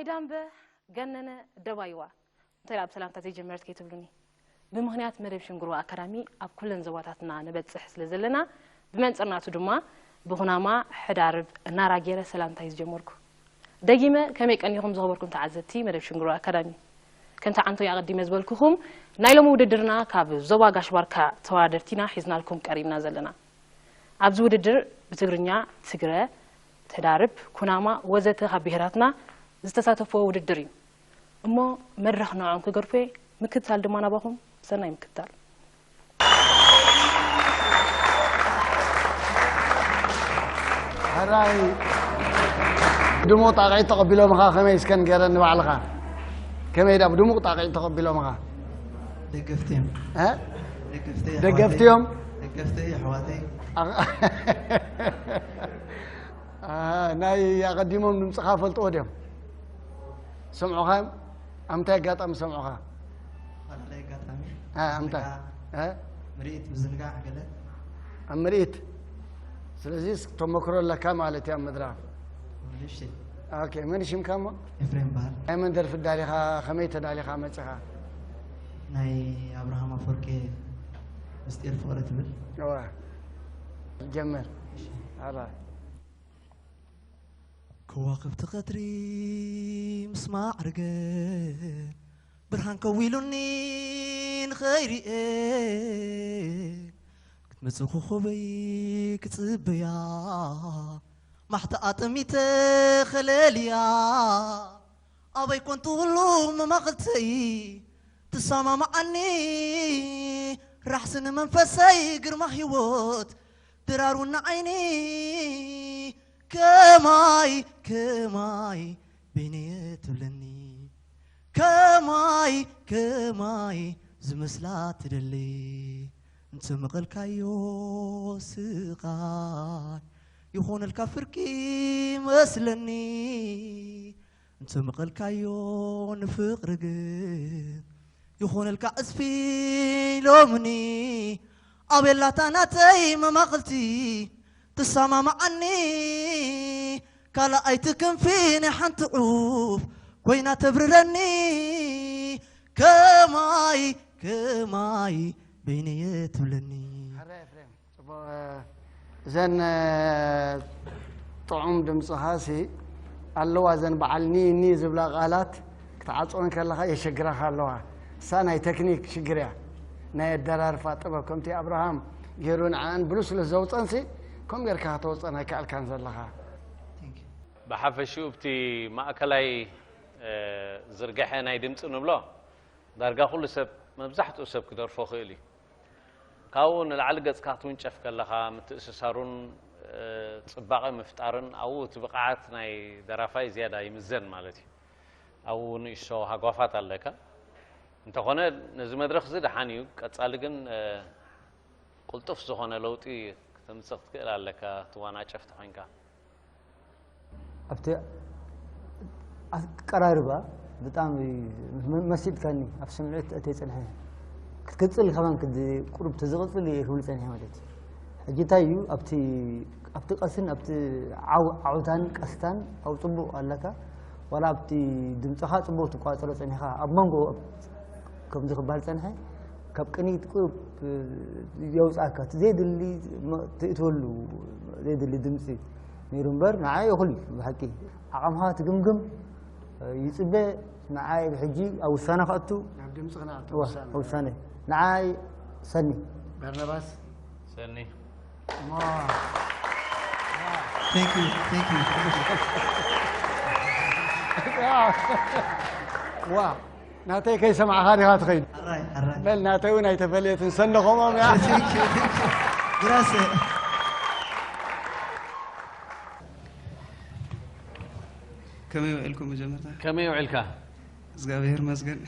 ዳምበ ገነነ ደባይዋ እንታይ ደኣ ብሰላምታ ዘይጀመረት ከይትብሉኒ። ብምኽንያት መደብ ሽንግሮ ኣካዳሚ ኣብ ኩለን ዞባታትና ንበጽሕ ስለ ዘለና፣ ብመንጽር ናቱ ድማ ብኩናማ ሕዳርብ እናራ ገይረ ሰላምታይ ዝጀመርኩ። ደጊመ ከመይ ቀኒኹም ዝኸበርኩም ተዓዘብቲ መደብ ሽንግሮ ኣካዳሚ? ከምቲ ዓንቶይ ኣቐዲመ ዝበልኩኹም፣ ናይ ሎሚ ውድድርና ካብ ዞባ ጋሽ ባርካ ተወዳደርቲና ሒዝናልኩም ቀሪብና ዘለና። ኣብዚ ውድድር ብትግርኛ፣ ትግረ፣ ተዳርብ፣ ኩናማ ወዘተ ካብ ብሄራትና ዝተሳተፍዎ ውድድር እዩ። እሞ መድረኽ ንዕኦም ክገድፎ እየ። ምክትታል ድማ ናባኹም። ሰናይ ምክትታል። ሕራይ ድሙቕ ጣቕዒት ተቐቢሎምኻ። ከመይ እስከ ንገረኒ ባዕልኻ? ከመይ ዳ ብድሙቕ ጣቕዒት ተቐቢሎምኻ? ደገፍቲ እዮም። እ? ደገፍቲ ደገፍቲ ኣሕዋተይ። እዮም? ደገፍቲ ኣሕዋተይ። ኣ፣ ኣ፣ ናይ ኣቐዲሞም ድምፅኻ ፈልጥዎ ድዮም? ሰምዑኻ እዮም? ኣብ ምንታይ ኣጋጣሚ ሰምዑኻ? ኣላለይ ኣጋጣሚ እ፣ ኣብ ምንታይ? ምዝንጋዕ፣ እ? ምርኢት ምዝንጋዕ ገለ ኣብ ምርኢት። ስለዚ ተመክሮ ኣለካ ማለት እዩ ኣብ ምድራፍ። ንእሽተይ ኦኬ፣ መን ሽምካ እሞ? ኤፍሬም በሃል። ናይ መን ደርፊ ዳሊኻ? ከመይ ተዳሊኻ መጺኻ? ናይ ኣብርሃም ኣፈወርቂ ምስጢር ፍቕሪ ትብል። እዋ ጀምር። ኣራ ከዋኽብቲ ቀትሪ ምስ ማዕርገን ብርሃን ከዊሉኒ ንኸይሪኤን ክትመጽእ ኮኾበይ ክጽበያ ማሕታ ኣጠሚተ ኸለልያ ኣበይ ኮን ትህሉ መማኽልተይ ትሰማማዓኒ ራሕሲ ንመንፈሰይ ግርማ ህይወት ድራሩ ንዓይኒ ከማይ ከማይ በይነየ ትብለኒ ከማይ ከማይ ዝመስላ ትደሊ እንተመቐልካዮ ስቓይ ይኾነልካ ፍርቂ መስለኒ እንተመቐልካዮ ንፍቕሪ ግን ይኾነልካ ዕጽፊ ሎምኒ ኣቤላታ ናተይ መማቕልቲ ትሰማማዓኒ ካልኣይቲ ክንፊ ናይ ሓንቲ ዑፍ ኮይና ተብርረኒ ከማይ ከማይ በይነየ ትብለኒ ሕራይ ኤፍሬም፣ ጽቡቕ። እዘን ጥዑም ድምፅኻ ሲ ኣለዋ፣ እዘን በዓል ኒ ኒ ዝብላ ቃላት ክትዓፅወን ከለኻ የሸግራኻ ኣለዋ። እሳ ናይ ተክኒክ ሽግር እያ። ናይ ኣደራርፋ ጥበብ ከምቲ ኣብርሃም ገይሩ ንዓን ብሉስ ስለ ዘውፀን ሲ ከምኡ ጌርካ ከተውፀን ኣይከኣልካን ዘለኻ። ብሓፈሽኡ ኣብቲ ማእከላይ ዝርግሐ ናይ ድምፂ ንብሎ ዳርጋ ኩሉ ሰብ መብዛሕትኡ ሰብ ክደርፎ ክእል እዩ። ካብኡ ንላዕሊ ገጽካ ክትውንጨፍ ከለኻ ምትእስሳሩን ጽባቐ ምፍጣርን ኣብኡ እቲ ብቕዓት ናይ ደራፋይ ዝያዳ ይምዘን ማለት እዩ። ኣብኡ ንእሽቶ ሃጓፋት ኣለካ። እንተኾነ ነዚ መድረኽ እዚ ደሓን እዩ። ቀጻሊ ግን ቅልጡፍ ዝኾነ ለውጢ ክተምጽእ ክትክእል ኣለካ ትዋናጨፍ ተኾይንካ። ኣብቲ ኣቀራርባ ብጣዕሚ መሲጥካኒ ኣብ ስምዒት እተይ ጸንሐ ክትቅጽል ከማን ክድ ቁሩብ ተዝቕጽል እየ ክብል ጸኒሐ ማለት እዩ። ሕጂ እንታይ እዩ ኣብቲ ኣብቲ ቀስን ኣብቲ ዓው- ዓውታን ቀስታን ኣብ ጽቡቕ ኣለካ ዋላ ኣብቲ ድምጽኻ ጽቡቕ ትቋጽሮ ጸኒኻ ኣብ መንጎ ከምዚ ክበሃል ጸንሐ ካብ ቅኒት ቁሩብ የውጻእካ እቲ ዘይድሊ ትእትወሉ ዘይድሊ ድምጺ ነይሩ እምበር ንዓይ እኹል እዩ ብሓቂ ዓቕምኻ ትግምግም ይጽበ ንዓይ ብሕጂ ኣብ ውሳነ ከእቱ ናብ ድምፂ ክነኣቱ እዋ፣ ውሳነ ውሳነ ንዓይ ሰኒ በርናባስ ሰኒ Thank you, thank you. ዋ ናተይ ከይሰማዕኻ ዲኻ ትኸይድ ኣራይ ኣራይ በል ናተይ እውን ኣይተፈለየትን ሰኒ ከምኦም እያ Thank you, thank you. Grazie. ከመይ ውዒልኩም መጀመርታ? ከመይ ውዒልካ? እግዚኣብሔር ይመስገን።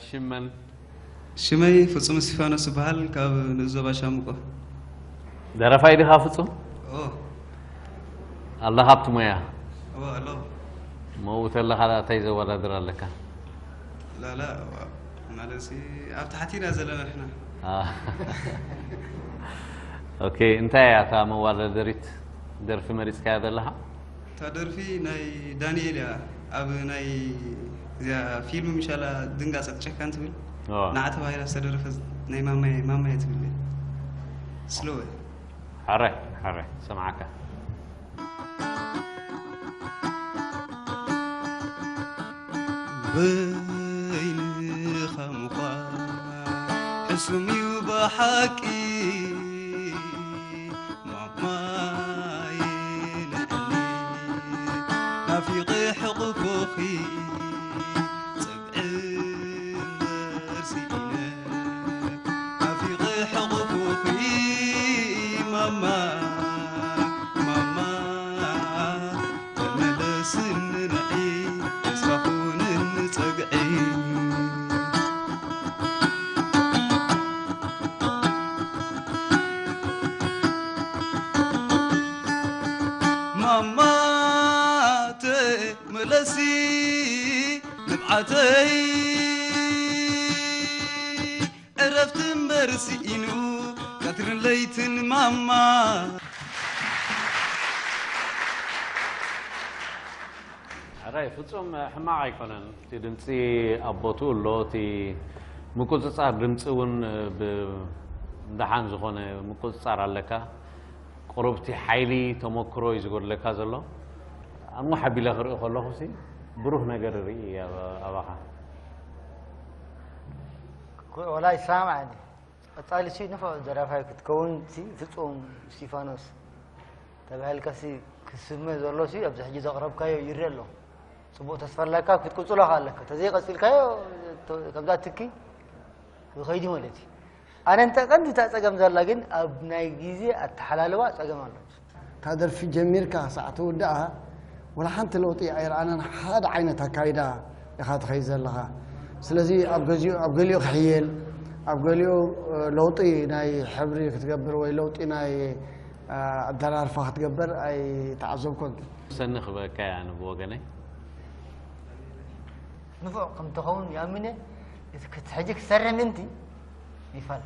ሽመን ሽመይ ፍጹም እስቲፋኖስ ይበሃል ካብ ንኡስ ዞባ ሻምቆ። ደረፋይ ዲኻ ፍጹም? ኦ ኣለኻ ኣብቲ ሞያ? እወ ኣሎ። መኡ ተለኻ እንታይ ዘወዳድር ኣለካ? ላላ ማለት ሲ ኣብ ታሕቲ ኢና ዘለና ንሕና። ኦኬ እንታይ እያ እታ መወዳደሪት ደርፊ መሪፅካያ ዘለኻ? እታ ደርፊ ናይ ዳንኤል እያ። ኣብ ናይ እዚኣ ፊልም ምሻላ ድንጋጸ ጨካን ትብል ንዓ ተባሂላ ዝተደረፈት ናይ ማማየ ማማየ ትብል ስሎወ ሕረ ሕረ ሰምዓካ በይንኻ ምዃን ሕሱም እዩ ብሓቂ ማማየ ንዕኒ ናፊቐ ሕቕፎኺ ጸግዒ እምበር ስኢነ ናፊቐ ሕቕፎኺ ማማ ማማ ተመለስኒ ንዒ ተስፋ ኩንኒ ጸግዒ ማማ ተመለሲ ንብዓተይ ዕረፍቲ እምበር ስኢኑ ቀትርን ለይትን ማማ ሕራይ ፍጹም ሕማቕ ኣይኮነን። እቲ ድምፂ ኣብ ቦትኡ ኣሎ። እቲ ምቁፅፃር ድምፂ እውን ብ- ደሓን ዝኾነ ምቁፅፃር ኣለካ። ቁሩብ እቲ ሓይሊ ተመክሮ እዩ ዝጎድለካ ዘሎ። ኣንዋሕ ኣቢለ ክርኢ ከለኹ ሲ ብሩህ ነገር ርኢ ኣብ- ኣባኻ። ወላ ይሰማማዓኒ። ቀጻሊ ሲ ንፉዕ ደራፋይ ክትከውን ሲ ፍጹም እስቲፋኖስ ተባሂልካ ሲ ክስመ ዘሎ ሲ ኣብዚ ሕጂ ዘቕረብካዮ ይርእ ኣሎ። ጽቡቕ ተስፋ ኣለካ ክትቅጽሎ ከኣ ኣለካ። ተዘይቀጺልካዮ ቶ- ከምዛ ትኪ ይኸይድ ማለት እዩ። ኣነ እንተ ቀንዲ እታ ጸገም ዘላ ግን ኣብ ናይ ግዜ ኣተሓላልዋ ጸገም ኣሎ። እታ ደርፊ ጀሚርካ ክሳዕ ትውድኣ ወላ ሓንቲ ለውጢ ኣይረኣናን። ሓደ ዓይነት ኣካይዳ ኢኻ ትኸይድ ዘለኻ። ስለዚ ኣብ ገዚኡ ኣብ ገሊኡ ክሕየል፣ ኣብ ገሊኡ ለውጢ ናይ ሕብሪ ክትገብር ወይ ለውጢ ናይ ኣደራርፋ ክትገብር ኣይተዓዘብኩን። ሰኒ ክበካ ኣነ ብወገነይ። ንፉዕ ከም ትኸውን ይኣምን እየ። እቲ ክት- ሕጂ ክትሰርሕ ምእንቲ ይፋል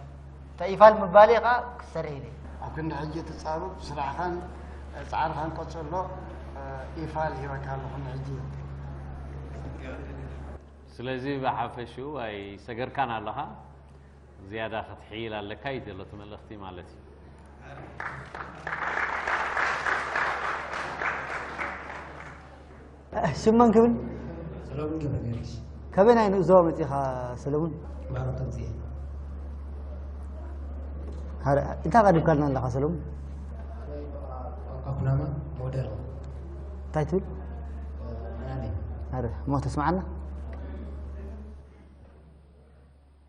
እታ ይፋል ምባለይ ከዓ ክትሰርሕ ኢለ እየ። ኣብ ክንዲ ሕጂ ትጻብብ ስራሕኻን ጻዕርኻን ቀጽሎ። ይፋል ሂበካ ኣለኹ ንሕጂ። ስለዚ ብሓፈሽኡ ኣይሰገርካን ኣለኻ፣ ዝያዳ ክትሕይል ኣለካ እዩ ዘሎ እቲ መልእኽቲ ማለት እዩ። ሽም መን ክብል? ሰሎሙን ገብረጊዮርጊስ። ካበይ ናይ ንኡስ ዞባ መጺኻ ሰለሙን? ማረቆ መጽየ። ሃረ እንታይ ቀሪብካልና ኣለኻ ሰለሙን? ቋንቋ ኩናማ ሞደርን። እንታይ ትብል? ናኒ። ሃረ እሞ ተስምዓና?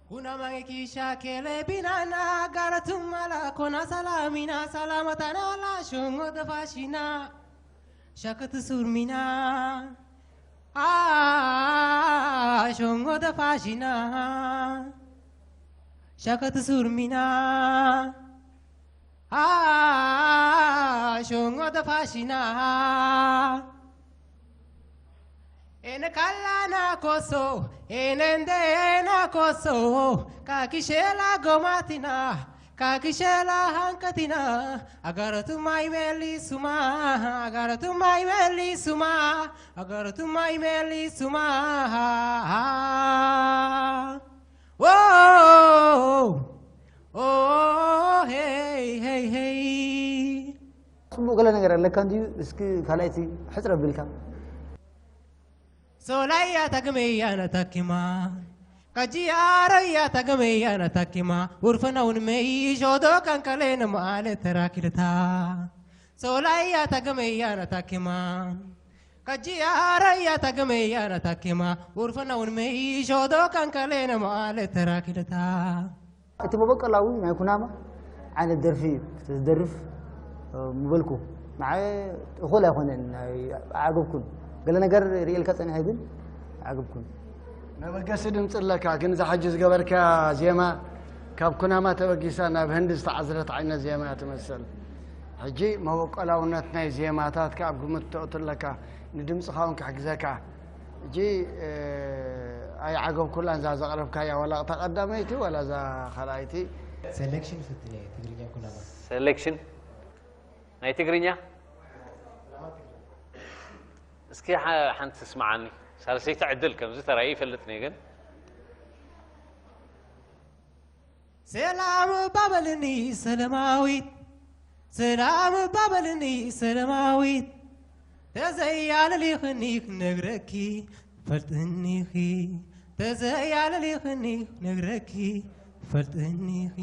Kuna mangeki shakele binana garatum mala kona salamina salamatana la shongo da fashina shakatu surmina ah shongo da fashina shakatu surmina ah shongo da fashina Ene kallana koso, ene ndena koso, kakishela gomatina, kakishela hankatina, agaratu mai meli suma, agaratu mai meli suma, agaratu mai meli suma. Oh, oh, hey, hey, hey. ጽቡቕ ገለ ነገር ኣለካ እንድዩ እስኪ ካልኣይቲ ሕጽረ ቢልካ Solaya tagameyana takima. Kajiara ya tagameyana takima. Urfana unmei shodo kankalena maale tarakilta. Solaya tagameyana takima. Kajiara ya tagameyana takima. Urfana unmei shodo kankalena maale tarakilta. እቲ መበቆላዊ ናይ ኩናማ ዓይነት ደርፊ እዩ እቲ ዝደርፍ ምበልኩ ንዓይ እኹል ኣይኮነን ኣይዓገብኩን ገለ ነገር ርእየልካ ጸኒሐ ግን ኣይዓገብኩን መበገሲ ድምፂ ኣለካ ግን እዛ ሕጂ ዝገበርካያ ዜማ ካብ ኩናማ ተበጊሳ ናብ ህንዲ ዝተዓዝረት ዓይነት ዜማ እያ ትመስል ሕጂ መበቆላውነት ናይ ዜማታትካ ኣብ ግምት ተእቱ ኣለካ ንድምፅኻ እውን ክሕግዘካ ሕጂ ኣይዓገብኩላን እዛ ዘቕረብካያ ዋላ እታ ቀዳመይቲ ዋላ እዛ ካልኣይቲ። Selection ስትኒ ትግርኛ ኩናማ። Selection ናይ ትግርኛ እስኪ ሓ- ሓንቲ ስምዓኒ። ሳልሰይቲ ዕድል ከምዚ ተራእዩ ይፈልጥኒ ግን። ሰላም እባ በልኒ ሰለማዊት፣ ሰላም እባ በልኒ ሰለማዊት፣ ተዘያለሊኽኒ ክነግረኪ ፈልጥኒኺ፣ ተዘያለሊኽኒ ክነግረኪ ፈልጥኒኺ።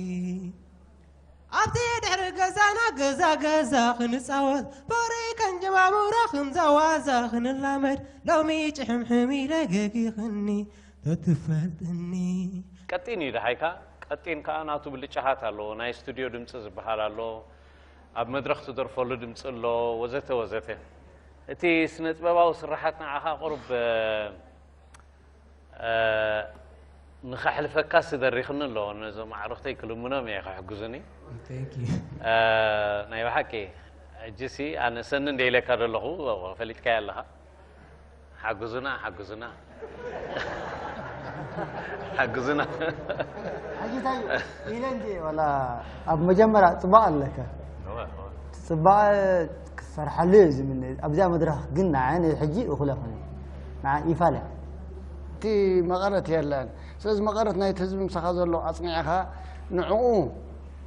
ኣብቲ ድሕሪ ገዛና ገዛ ገዛ ክንጻወት፣ ፍቕሪ ከንጀማምሮ ከምዛዋዛ ክንላመድ፣ ሎሚ ጭሕምሕም ኢለ ገጊኽኒ ተትፈልጥኒ። ቀጢን እዩ ደሓይካ፣ ቀጢን ከኣ ናቱ ብልጫታት ኣለዎ። ናይ ስቱድዮ ድምጺ ዝበሃል ኣሎ፣ ኣብ መድረኽ ትደርፈሉ ድምጺ ኣሎ፣ ወዘተ ወዘተ። እቲ ስነ ጥበባዊ ስራሓት ንዓኻ ቁሩብ፣ እ፣ እ፣ ንኸሕልፈካስ ደሪኽኒ ኣሎ። ነዞም ኣዕሩኽተይ ክልምኖም እየ ክሕግዙኒ። Thank you። እ፣ ናይ ብሓቂ ሕጂሲ ኣነ ሰኒ እንደ ኢለካ ዘለኹ ፈሊጥካዮ ኣለኻ። ሓግዙና፣ ሓግዙና። ሓግዙና። ሕጂ እንታይ ኢለ እንዲ ወላ ኣብ መጀመርያ ጽባቕ ኣለካ። እወ፣ እወ። ጽባቐ ክሰርሓሉ እየ ዝምነ። ኣብዚኣ መድረኽ ግን ንዓይ ሕጂ እኹል ኣይኮነን። ንዓይ ይፋል እያ። እቲ መቐረት የለን። ስለዚ መቐረት ናይቲ ህዝቢ ምሳኻ ዘሎ ኣጽኒዕኻ ንዕኡ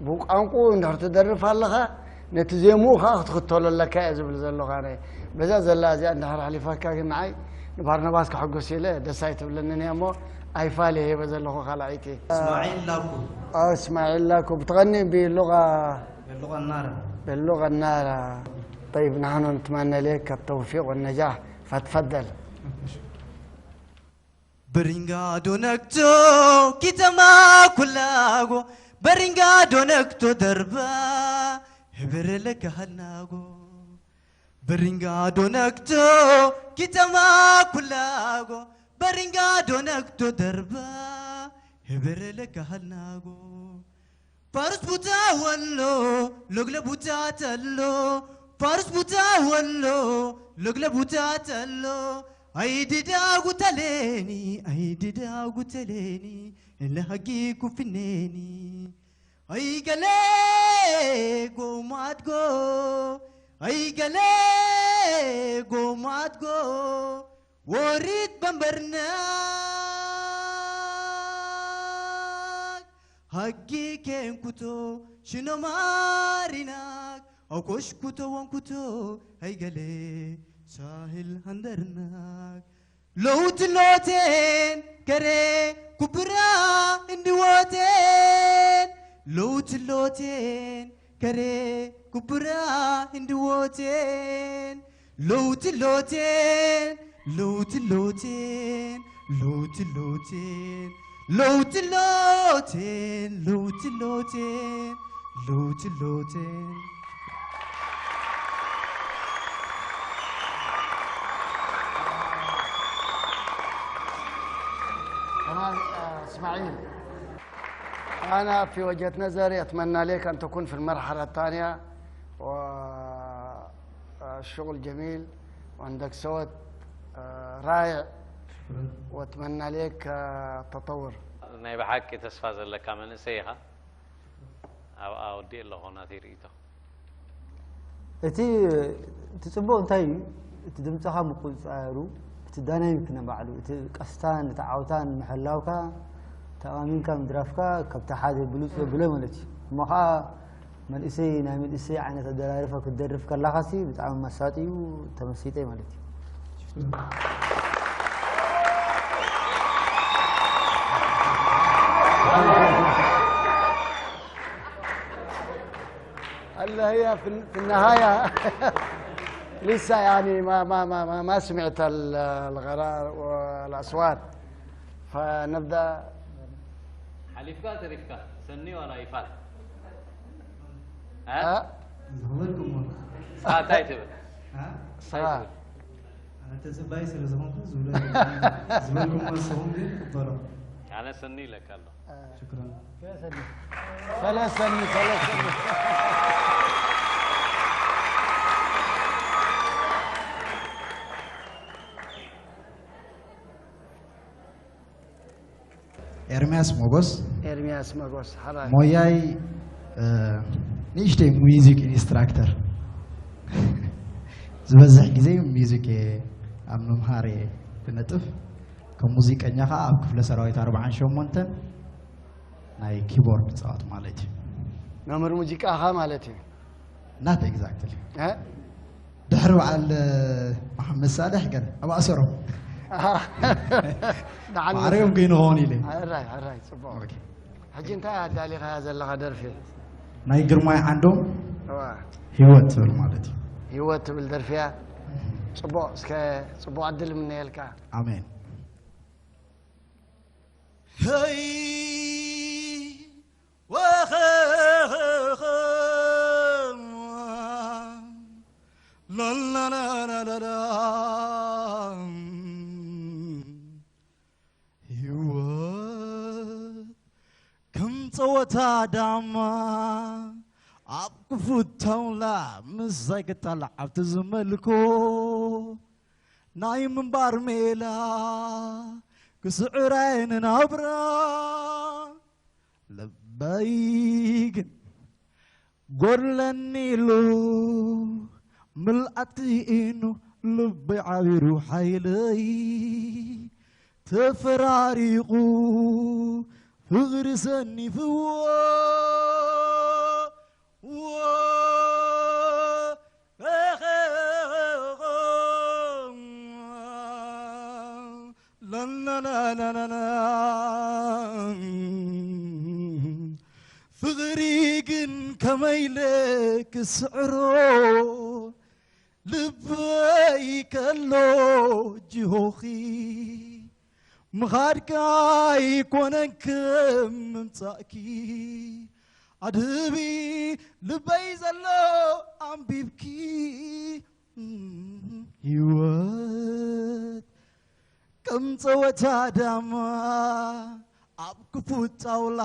ብቋንቋኡ እንድሕር ትደርፍ ኣለኻ፣ ነቲ ዜምኡ ኸዓ ክትኽተሎ ኣለካ እየ ዝብል ዘለኹ ኣነ። በዛ ዘላ እዚኣ እንድሕር ኣሕሊፋካ ግን ንዓይ ንባርናባስ ከሐጉስ ኢለ ደስ ኣይትብለንን እያ እሞ ኣይፋል እየ ሂበ ዘለኹ ካልኣይቲ። እስማዒል ላኩ። ኣዎ፣ እስማዒል ላኩ። ብትቐኒ ብሉቓ በሉቐ ናራ። በሉቐ ናራ። طيب، نحن نتمنى لك التوفيق والنجاح، فتفضل. Baringa donakto kitama kulago. Baringa donakto darba hibirele kahalnago. Baringa donakto kitama kulago. Baringa donakto darba hibirele kahalnago. Farus buta wallo, logle buta tallo. Farus buta wallo, logle buta tallo. Ay dida gutaleni, ay dida gutaleni, ele hagi kufineni. Ay gale go mat go, ay gale go mat go. Worit bambarnak, hagi kenkuto, shinomarinak, akoshkuto wankuto, haygale, sahil handarnak. Lout loten, kare, kupra, indiwoten, lout loten, kare, kupra, indiwoten. Lout loten, lout loten, lout loten, lout loten, lout loten, lout loten. تمام، آه، اسماعيل، انا في وجهة نظري اتمنى لك ان تكون في المرحلة الثانية، والشغل جميل، وعندك صوت، آه، رائع، واتمنى لك، آه، التطور. ናይ ብሓቂ ተስፋ ዘለካ መንእሰይ ኢኻ። ኣብኣ ወዲእ ኣለኹ ናተይ ርእይቶ። እቲ እቲ ጽቡቕ እንታይ እዩ? እቲ ድምጽኻ ምቁጽጻሩ፣ እቲ ዳይናሚክ ንባዕሉ፣ እቲ ቀስታን እቲ ዓውታን ምሕላውካ፣ ተኣማሚንካ ምድራፍካ ካብቲ ሓደ ብሉጽ ዘብሎ ማለት እዩ። እሞ ኸዓ መንእሰይ ናይ መንእሰይ ዓይነት ኣደራርፋ ክትደርፍ ከላኻሲ ብጣዕሚ መሳጢ እዩ፣ ተመሲጠ ማለት እዩ። هلا هي في في النهاية لسه يعني ما ما ما ما, ما سمعت ال- الغرار والأصوات، فنبدأ. ሓሊፍካ ተሪፍካ ሰኒ ዋላ ይፋል። ها؟ ዝኸበርኩም ስኻ እንታይ ትብል? ها? እንታይ ትብል? ኣነ ተጽባይ ስለ ዝኾንኩ ዝብሎ ዝበልኩም ንስኹም ግን ቅበሎ። ኣነ ሰኒ ኢለካ ኣሎ። ሽክራን። فلا سمي، فلا سمي. ኤርሚያስ ሞጎስ ኤርሚያስ መጎስ ሓራይ። ሞያይ እ፣ ንእሽተይ ሚውዚክ ኢንስትራክተር ዝበዝሕ ግዜ ሚውዚክ እየ ኣብ ምምሃር እየ ዝነጥፍ። ከም ሙዚቀኛ ኸዓ ኣብ ክፍለ ሰራዊት ኣርብዓን ሸሞንተን ናይ ኪቦርድ ጸዋት ማለት እዩ። መምህር ሙዚቃኻ ማለት እዩ። Not exactly። እ? ድሕሪ በዓል መሓመድ ሳልሕ ገለ ኣብ ኣሰሮም። ደሓን ማዕረኦም ከይንኸውን ኢለ። ሕራይ፣ ሕራይ፣ ጽቡቕ። ኦኬ። ሕጂ እንታይ ኣዳሊኻያ ዘለኻ ደርፊ? ናይ ግርማይ ዓንዶም እዋ። ህይወት ትብል ማለት እዩ። ህይወት ትብል ደርፊያ። ጽቡቕ፣ እስከ ጽቡቕ ዕድል እምነየልካ። ኣሜን። ሄይ፣ ወኸኸኸ፣ ላላላላላላ። ህይወት ከም ጸወታ ዳማ ኣብ ክፉት ታውላ ምስ ዘይክታላዕ ኣብቲ ዝመልኮ ናይ ምንባር ሜላ ክስዕራይ ንናብራ ልበይ ግን ጎድለኒ ኢሉ ምልኣት ኢኑ ልበይ ዓቢሩ ሓይለይ ተፈራሪቑ ፍቕሪ ሰኒፍዎ። ላላላላላ። ፍቕሪ ግን ከመይ ኢለ ክስዕሮ ልበይ ከሎ ጅሆኺ ምኻድካ ኣይኮነን ከም ምምጻእኪ ኣድህቢ ልበይ ዘሎ ኣንቢብኪ ህይወት ከም ጸወታ ዳማ ኣብ ክፉት ጣውላ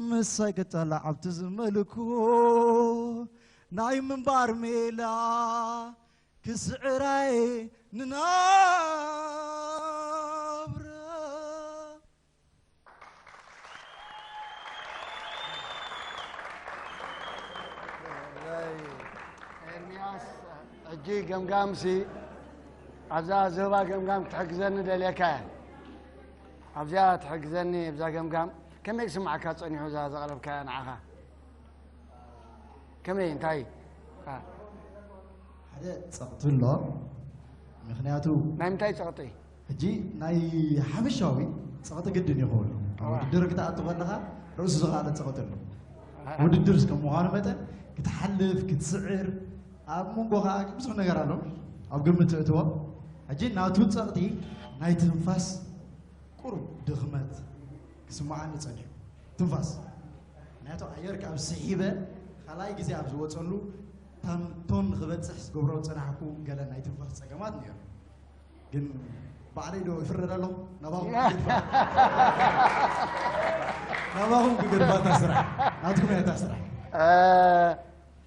ምሳይ ክጣላዕ ኣብቲ ዝመልኮ ናይ ምንባር ሜላ ክስዕራይ ንናብራ። ኤርምያስ፣ ሕጂ ገምጋምሲ ኣብዛ ዝህባ ገምጋም ክትሕግዘኒ ደልየካ እያ። ኣብዚኣ ትሕግዘኒ፣ ኣብዛ ገምጋም ከመይ ክስምዓካ ጸኒሑ እዛ ዘቕረብካያ ንዓኻ? ከመይ፣ እንታይ? አ። ሓደ ጸቕጢ ኣሎ። ምኽንያቱ ናይ ምንታይ ጸቕጢ? ሕጂ ናይ ሓፈሻዊ ጸቕጢ ግድን ይኸውን። ኣብ እዋ። ውድድር ክትኣቱ ከለኻ ርእሱ ዝኸኣለ ጸቕጢ ኣሎ። አ። ውድድር ከም ምዃኑ መጠን ክትሓልፍ፣ ክትስዕር፣ ኣብ መንጎ ኸዓ ብዙሕ ነገር ኣሎ። ኣብ ግምት ትእትዎ። ሕጂ ናቱ ጸቕጢ ናይ ትንፋስ ቁሩብ ድኽመት ክስምዓኒ ጸኒሑ። ትንፋስ። ምኽንያቱ ኣየር ካብ ስሒበ ካልኣይ ግዜ ኣብ ዝወጸሉ ታንቶን ንኽበጽሕ ዝገብሮ ዝጸናሕኩ ገለ ናይ ትንፋስ ጸገማት ነይሩ። ግን ባዕለይ ዶ ይፍረድ ኣለኹ? ናባኹም ክገድፋ። ናባኹም ክገድፋ እታ ስራሕ። ናትኩም እያ እታ ስራሕ። እ፣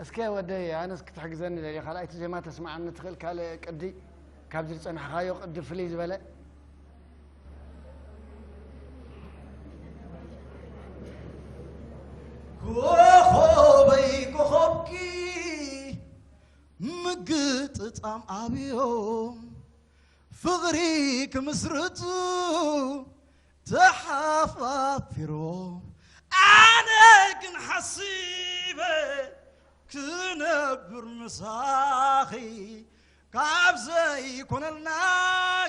እስከ ወደይ፣ ኣነስ ክትሕግዘኒ ደልየ። ካልኣይቲ ዜማ ተስምዓኒ ትኽእል? ካልእ ቅዲ፣ ካብዚ ዝጸናሕካዮ ቅዲ ፍልይ ዝበለ? ኮኾበይ ኮኾብኪ ምግጥጣም ኣብዮም ፍቕሪ ክምስርቱ ተሓፋፊሮም። ኣነ ግን ሓሲበ ክነብር ምሳኺ ካብ ዘይኮነልና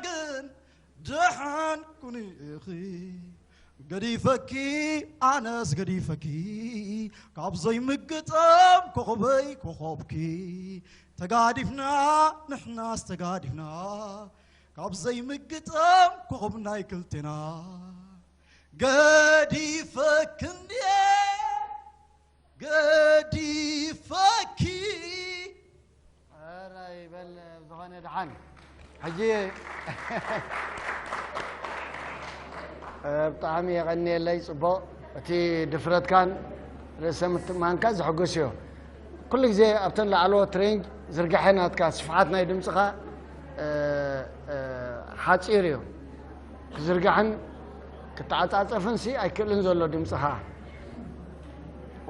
ግን ደሓን ኩኒ ኢኺ። ገዲፈኪ ኣነስ ገዲፈኪ ካብ ዘይምግጠም ኮኸበይ ኮኸብኪ። ተጋዲፍና ንሕናስ ተጋዲፍና ካብ ዘይምግጠም ኮኸብ ናይ ክልቴና። ገዲፈኪ እንድየ ገዲፈኪ። ኧረ ይበል ዝኾነ ደሓን። ሕጂ ብጣዕሚ የቐንየለይ፣ ጽቡቕ። እቲ ድፍረትካን ርእሰ ምትእምማንካ ዘሐጉስ እዩ። ኩሉ ግዜ ኣብተን ላዕለዎት ሬንጅ ዝርጋሐ ናትካ ስፍሓት ናይ ድምጽኻ፣ እ፣ እ፣ ሓጺር እዩ። ክዝርጋሕን ክተዓጻጸፍን ሲ ኣይክእልን ዘሎ ድምጽኻ።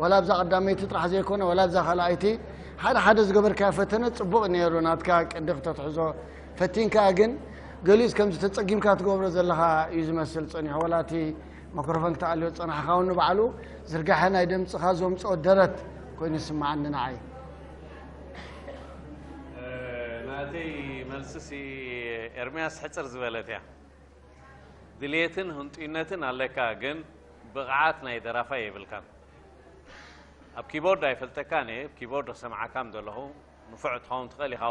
ወላ ኣብዛ ቀዳመይቲ ጥራሕ ዘይኮነ፣ ወላ ኣብዛ ካልኣይቲ ሓደ ሓደ ዝገበርካዮ ፈተነ ጽቡቕ ነይሩ፣ ናትካ ቅዲ ክተትሕዞ ፈቲንካ፣ ግን ገሊኡስ ከምዚ ተጸጊምካ ትገብሮ ዘለኻ እዩ ዝመስል ጸኒሑ፣ ወላ እቲ ማይክሮፎን ክትኣልዮ ዝጸናሕኻ እውን ንባዕሉ ዝርጋሐ ናይ ድምጽኻ ዘምጽኦ ደረት ኮይኑ ይስምዓኒ ንዓይ። እ፣ ናተይ መልስሲ ኤርምያስ ሕጽር ዝበለት እያ። ድልየትን ህንጡይነትን ኣለካ፣ ግን ብቕዓት ናይ ደራፋይ የብልካን። ኣብ ኪቦርድ ኣይፈልጠካን እየ፣ ኣብ ኪቦርድ ክሰምዓካ ዘለኹ ንፉዕ ትኸውን ትኽእል ኢኻ።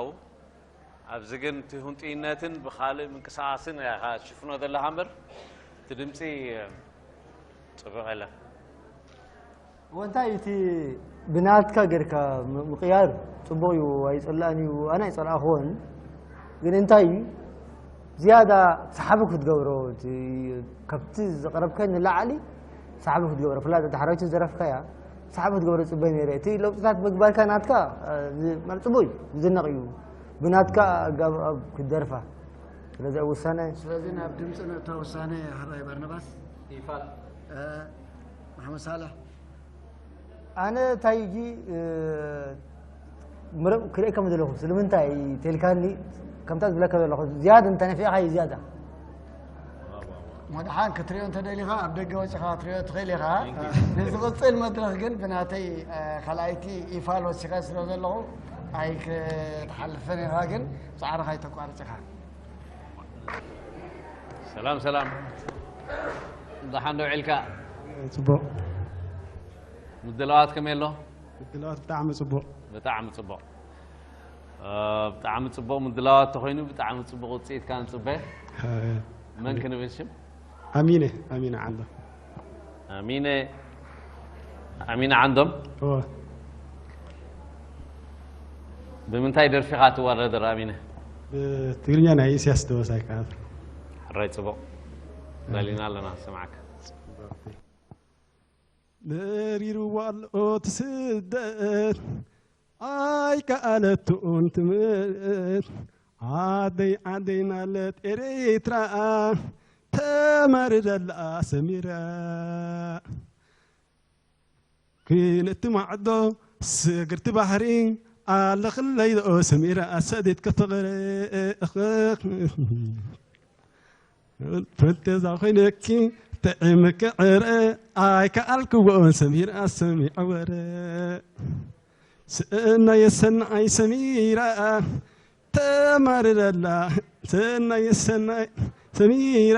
ኣብዚ ግን እቲ ህንጡይነትን ብኻልእ ምንቅስቓስን ኢኻ ትሽፍኖ ዘለኻ እምበር፣ እቲ ድምፂ ጽቡቕ የለን። እወ፣ እንታይ እቲ ብናትካ ጌርካ ም-፣ ምቕያር ጽቡቕ እዩ፣ ኣይጸላእን እዩ፣ ኣነ ኣይጸላእኽዎን። ግን እንታይ እዩ ዝያዳ ሰሓቢ ክትገብሮ፣ እቲ ካብቲ ዘቕረብካዮ ንላዕሊ ሰሓቢ ክትገብሮ፣ ፍላይ እታ ሓራይቲ ዝደረፍካያ ሰሓቢ ክትገብሮ ጽበ ነይረ። እቲ ለውጥታት ምግባርካ ናትካ፣ እ፣ ዝ-፣ ማለት ጽቡቕ እዩ፣ ዝድነቕ እዩ። ብናትካ ኣገባብ ክትደርፋ። ስለዚ ኣብ ውሳነ ስለዚ ናብ ድምፂ ንእቶ ውሳነ ሕራይ ባርናባስ። ይፋል። እ፣ መሓመድ ሳልሕ። ኣነ እንታይ ሕጂ፣ እ፣ ምረ-፣ ክርእየካ ዘለኹ፣ ስለምንታይ ተልካኒ፣ ከምታ ዝብለካ ዘለኹ፣ ዝያዳ እንተነፊዕካ እዩ ዝያዳ። መድሓን ክትሪኦ እንተደሊኻ ኣብ ደገ ወፂኻ ክትሪኦ ትኽእል ኢኻ። ንዝቕፅል መድረኽ ግን ብናተይ፣ እ፣ ካልኣይቲ ኢፋል ወሲኸ ስለ ዘለኹ ኣይክትሓልፈን ኢኻ፣ ግን ፃዕርኻ ኣይተቋርፅ ኢኻ። ሰላም ሰላም፣ ደሓን ዶ ውዒልካ? ጽቡቕ። ምድላዋት ከመይ ኣሎ? ምድላዋት ብጣዕሚ ጽቡቕ። ብጣዕሚ ጽቡቕ። እ፣ ብጣዕሚ ጽቡቕ ምድላዋት ተኾይኑ ብጣዕሚ ጽቡቕ ውጽኢት ከኣ ንጽበ። እ፣ መን ክንብል ሽም? ኣሚነ፣ ኣሚነ ዓንዶም። ኣሚነ፣ ኣሚነ ዓንዶም። እወ። ብምንታይ ደርፊ ኢኻ ትወዳደር ኣሚነ? ብትግርኛ ናይ ኢሳያስ ደበሳይ ከኣ። ሕራይ ጽቡቕ። ደሊና ኣለና ንሰምዓካ። መሪርዋ ኣሎ እቲ ስደት፣ ኣይከኣለቶን ትምህርት። ዓደይ ዓደይ ናለት ኤርትራ፣ ተማርረላ ሰሚራ። ክልተ ማዕዶ ስግርቲ ባሕሪ፣ ኣለኽለይ ዶ ሰሚራ ሰዲድኪ ፍቕሪ። ፈንቴዛ ኮይነኪ ጥዒምኪ ዕረ፣ ኣይከኣልክዎን ሰሚራ ሰሚዐ ወረ። ሰናየ ሰናይ ሰሚራ ተማርረላ፣ ሰናየ ሰናይ ሰሚራ፣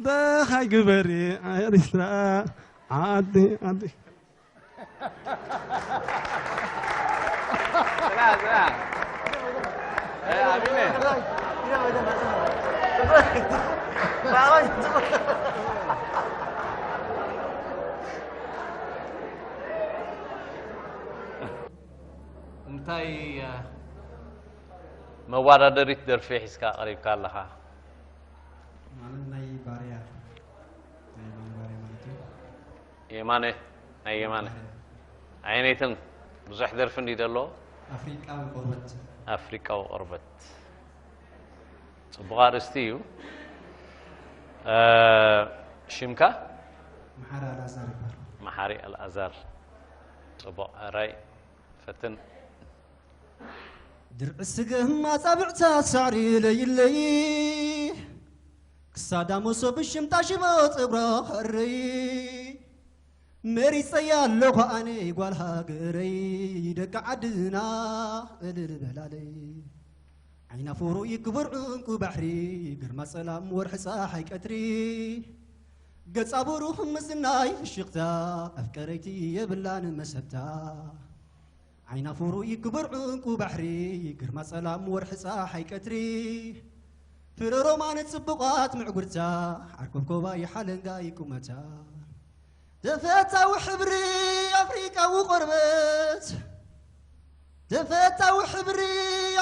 ደሃይ ግበሪ ኤርትራ ዓዲ ዓዲ። ስራሕ፣ ስራሕ። እ፣ ኣቢነ። እንታይ፣ እ፣ መወዳደሪት ደርፊ ሒዝካ ቀሪብካ ኣለኻ? ማለት ናይ ባርያ፣ ናይ የማነ ባርያ ማለት እዩ። የማነ፣ ናይ የማነ። ባርያ። ኣየነይተን ብዙሕ ደርፊ እንዲ ደሎ? ኣፍሪቃዊ ቆርበት። ኣፍሪቃዊ ቆርበት። ጽቡቕ ኣርእስቲ እዩ። እ፣ ሽምካ? መሓሪ ኣልኣዛር ይባል። መሓሪ ኣልኣዛር። ጽቡቕ፣ ሕራይ ፈትን። ድርዒ ስገም ኣጻብዕታ ሳዕሪ ለይለይ፣ ክሳዳ መሶብ ሽምጣ ሽቦ ጸጉራ ኸረይ። መሪጸያ ኣለኹ ኣነ ጓል ሃገረይ፣ ደቂ ዓድና እልል በላለይ። ዓይና ፍሩይ ክቡር ዕንቁ ባሕሪ፣ ግርማ ጸላም ወርሒ ጸሓይ ቀትሪ። ገጻ ብሩኽ ምስናይ ፍሽኽታ፣ ኣፍቀረይቲ የብላን መሰታ። ዓይና ፍሩይ ክቡር ዕንቁ ባሕሪ፣ ግርማ ጸላም ወርሒ ጸሓይ ቀትሪ። ፍረ ሮማን ጽቡቓት ምዕጉርታ፣ ዓርኮብኮባይ ሓለንጋይ ቁመታ። ተፈታዊ ሕብሪ ኣፍሪቃዊ ቆርበት፣ ተፈታዊ ሕብሪ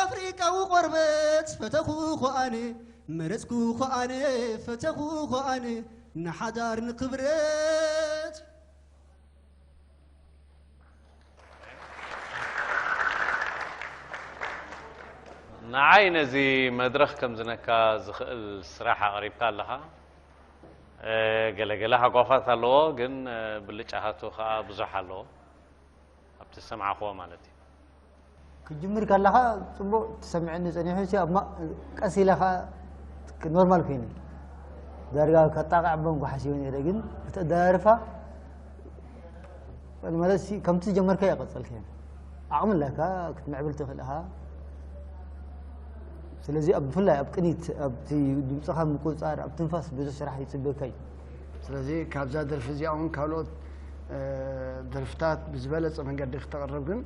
ኣፍሪቃዊ ቆርበት፣ ፈተኹ ኸኣነ፣ መረጽኩ ኸኣነ፣ ፈተኹ ኸኣነ፣ ንሓዳር ንክብረት። ንዓይ ነዚ መድረኽ ከም ዝነካ ዝኽእል ስራሕ ኣቕሪብካ ኣለኻ። እ፣ ገለ ገለ ሃጓፋት ኣለዎ፣ ግን፣ እ፣ ብልጫታቱ ኸኣ ብዙሕ ኣለዎ። ኣብቲ ዝሰማዕኽዎ ማለት እዩ። ክጅምር ከለኻ ጽቡቕ ትሰምዐኒ ጸኒሑ፣ ሲ ኣብ ማ-፣ ቀስ ኢለ ኸኣ ኖርማል ኮይኑ ዳርጋ ከጣቕዕ በንጎ ሓሲበ ነይረ፣ ግን እቲ ኣደራርፋ ማለት ሲ ከምቲ ዝጀመርካዮ ቀጸልካዮ። ዓቕሚ ኣለካ ክትምዕብል ትኽእል ኢኻ። ስለዚ ኣብ ብፍላይ ኣብ ቅኒት ኣብቲ ድምጽኻ ምቁጽጻር ኣብ ትንፋስ ብዙሕ ስራሕ ይጽበካ እዩ። ስለዚ ካብዛ ደርፊ እዚኣ እውን ካልኦት ደርፍታት ብዝበለጸ መንገዲ ክተቕርብ ግን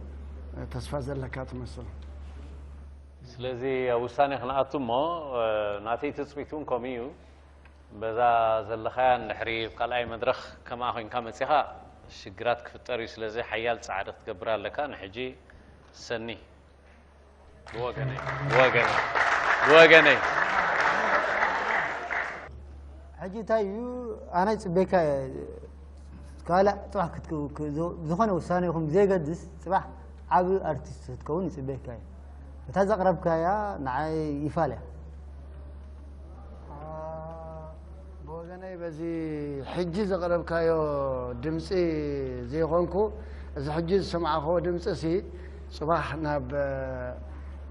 ተስፋ ዘለካ ትመስል። ስለዚ ኣብ ውሳኔ ክንኣቱ እሞ ናተይ ትጽቢት እውን ከምኡ እዩ። በዛ ዘለኻያ እንድሕሪ ኣብ ካልኣይ መድረኽ ከምኣ ኮይንካ መጺኻ ሽግራት ክፍጠር እዩ። ስለዚ ሓያል ጻዕሪ ክትገብር ኣለካ። ንሕጂ ሰኒ ብወገነይ ብወገነይ ብወገነይ ሕጂ እንታይ እዩ ኣነ ይፅበካ ካልእ ፅባሕ ክትዝኾነ ውሳነ ይኹን ብዘይገድስ ፅባሕ ዓብ ኣርቲስት ክትከውን ይፅበካ እዩ እታ ዘቕረብካያ ንዓይ ይፋል እያ ብወገነይ በዚ ሕጂ ዘቕረብካዮ ድምፂ ዘይኮንኩ እዚ ሕጂ ዝሰማዕኽዎ ድምፂ ሲ ፅባሕ ናብ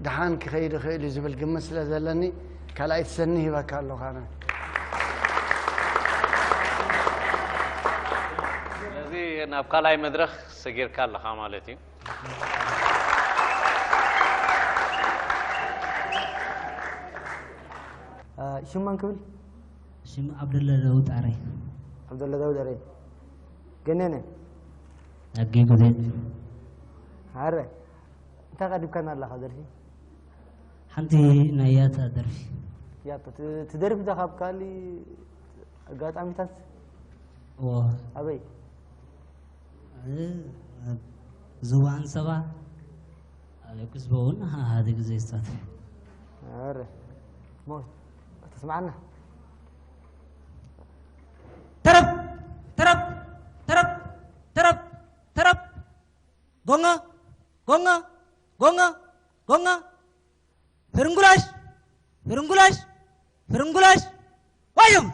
ደሓን ክኸይድ ይኽእል እዩ ዝብል ግምት ስለ ዘለኒ ካልኣይቲ ሰኒ ሂበካ ኣለኹ ኣነ። ስለዚ ናብ ካልኣይ መድረኽ ሰጊርካ ኣለኻ ማለት እዩ። ሽም መን ክብል? ሽም ዓብደላ ዳውድ ኣረይ። ዓብደላ ዳውድ ኣረይ። ገነነ። ኣጌ ጉዜን። ኣረ እንታይ ቀዲምካና ኣለኻ ደርፊ? ሓንቲ ናይ ያታ ደርፊ። ያታ ትደርፍ ዳ ካብ ካሊ ኣጋጣሚታት? እዎ። ኣበይ? እ፣ ዞባ ኣንሰባ ኣብ ኤክስፖ እውን ሓደ ግዜ ይሳተፍ። ኣረ ሞት ተስማዓና። ተረብ ተረብ ተረብ ተረብ ተረብ ጎንጎ ጎንጎ ጎንጎ ጎንጎ ፍርንጉላሽ ፍርንጉላሽ ፍርንጉላሽ ዋዮም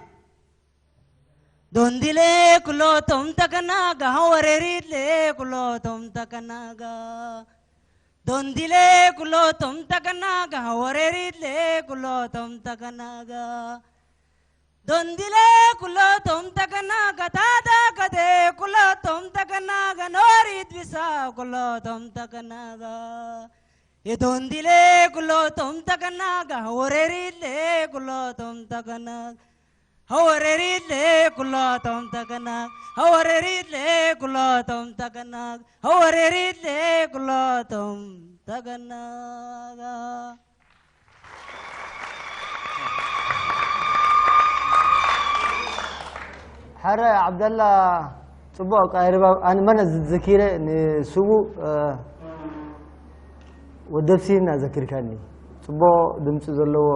ዶንዲሌ ኩሎቶም ተከናጋ ወረሪድሌ ኩሎቶም ተከናጋ ዶንዲሌ ኩሎቶም ተከናጋ ወረሪድሌ ኩሎቶም ተከናጋ ዶንዲሌ ኩሎቶም ተከናጋ ታዳከቴ ኩሎቶም ተከናጋ ኖሪት ቢሳ ኩሎቶም ተከናጋ የዶንዲሌ ኩሎቶም ተከናጋ ወረሪድሌ ኩሎቶም ተከናጋ ሀወረሪለ ኩሎቶም ተገና ሀወረሪለ ኩሎቶም ተገና ሀወረሪለ ኩሎቶም ተገና ሐረ ዓብደላ ጽቡቅ ኣቃርባ ኣነ መነ ዘኪረ ንስዉ ወደብሲ እና ዘኪርካኒ ጽቡቅ ድምፂ ዘለዎ